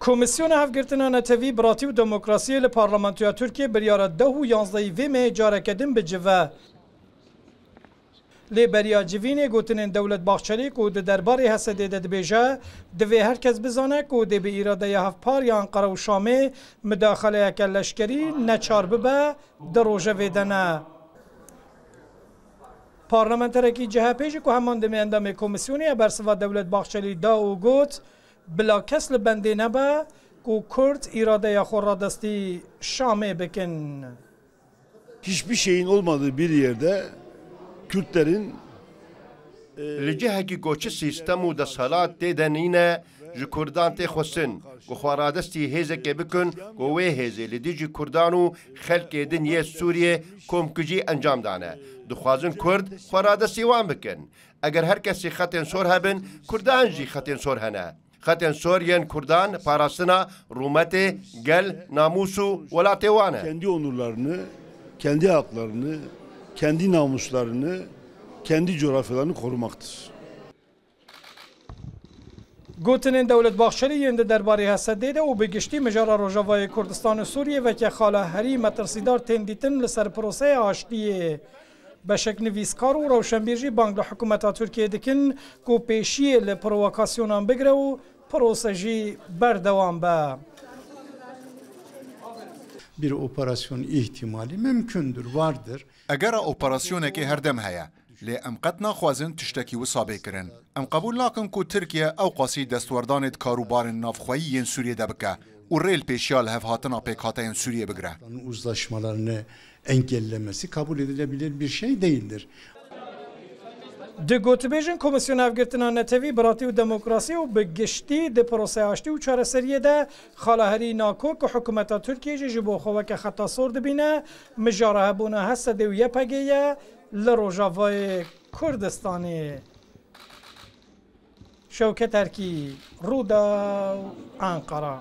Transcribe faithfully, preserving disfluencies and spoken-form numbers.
Komîsyona Hevgirtina Netewî, Biratî û Demokrasiyê li Parlamentoya Tirkiyê biryara deh û yanzdehî vê mehê careke din bicive. Lê beriya civînê gotinên Dewlet Bahçelî ku di derbarê H S D'ê de dibêje, divê her kes bizane ku dê bi îradeya hevpar ya Enqere û Şamê mudaxaleyeke leşkerî neçar bibe, di rojevê de ne. Parlamenterekî C H P jî ku heman demê endamê komîsyonê ye, bersiva Dewlet Bahçelî da û got, bila kes li bendê nebe ku Kurd îradeya xwe radestî Şamê bikin. Hiçbir şeyin olmadığı bir yerde Kürtlerin Li cihekî ku çi sîstem û desthilat tê de nîne, ji Kurdan tê xwestin ku xwe radestî hêzekê bikin ku wê hêzê li dijî Kurdan û xelkê din yê Sûriyê komkujî encam dane. Dixwazin Kurd xwe radestî wan bikin. Eger her kesî xetên sor hebin, Kurdan jî xetên sor hene. Xetên sor yên Kurdan parastina rûmetê, gel, namûs û welatê wan e. Kendi onurlarını, kendi haklarını, kendi namuslarını, kendi coğrafyalarını korumaktır. Gotinên Dewlet Bahçelî yên di derbarê H S D'ê de û bi giştî mijara Rojavayê Kurdistan û Sûriyê weke xala herî metirsîdar tên dîtin li ser proseya aştiyê. Beşek nivîskar û rewşenbîr jî bang li hikûmeta Tirkiyê dikin ku pêşiyê li provokasyonan bigire û prose jî berdewam be. Bir operasyon ihtimali mümkündür, vardır. Egera operasyonekê her dem heye, lê em qet naxwazin tiştekî wisa bê kirin. Em qebûl nakin ku Tirkiye ewqasî destwerdanê di karûbarên navxweyî yên Sûriyê de bike û rê li pêşiya lihevhatina pêkhateyên Sûriyê bigire. Uzlaşmalarını engellemesi kabul edilebilir bir şey değildir. Di gotibêjên Komîsyona Hevgirtina Netewî, Biratî û Demokrasiyê û bi giştî di proseya aştî û çareseriyê de xala herî nako ku hikûmeta Tirkiyê jî ji bo xwe weke xeta sor dibîne, mijara hebûna H S D û Y P G ye li Rojavayê Kurdistanê. Şewket Erkî, Rûdaw, Ankara.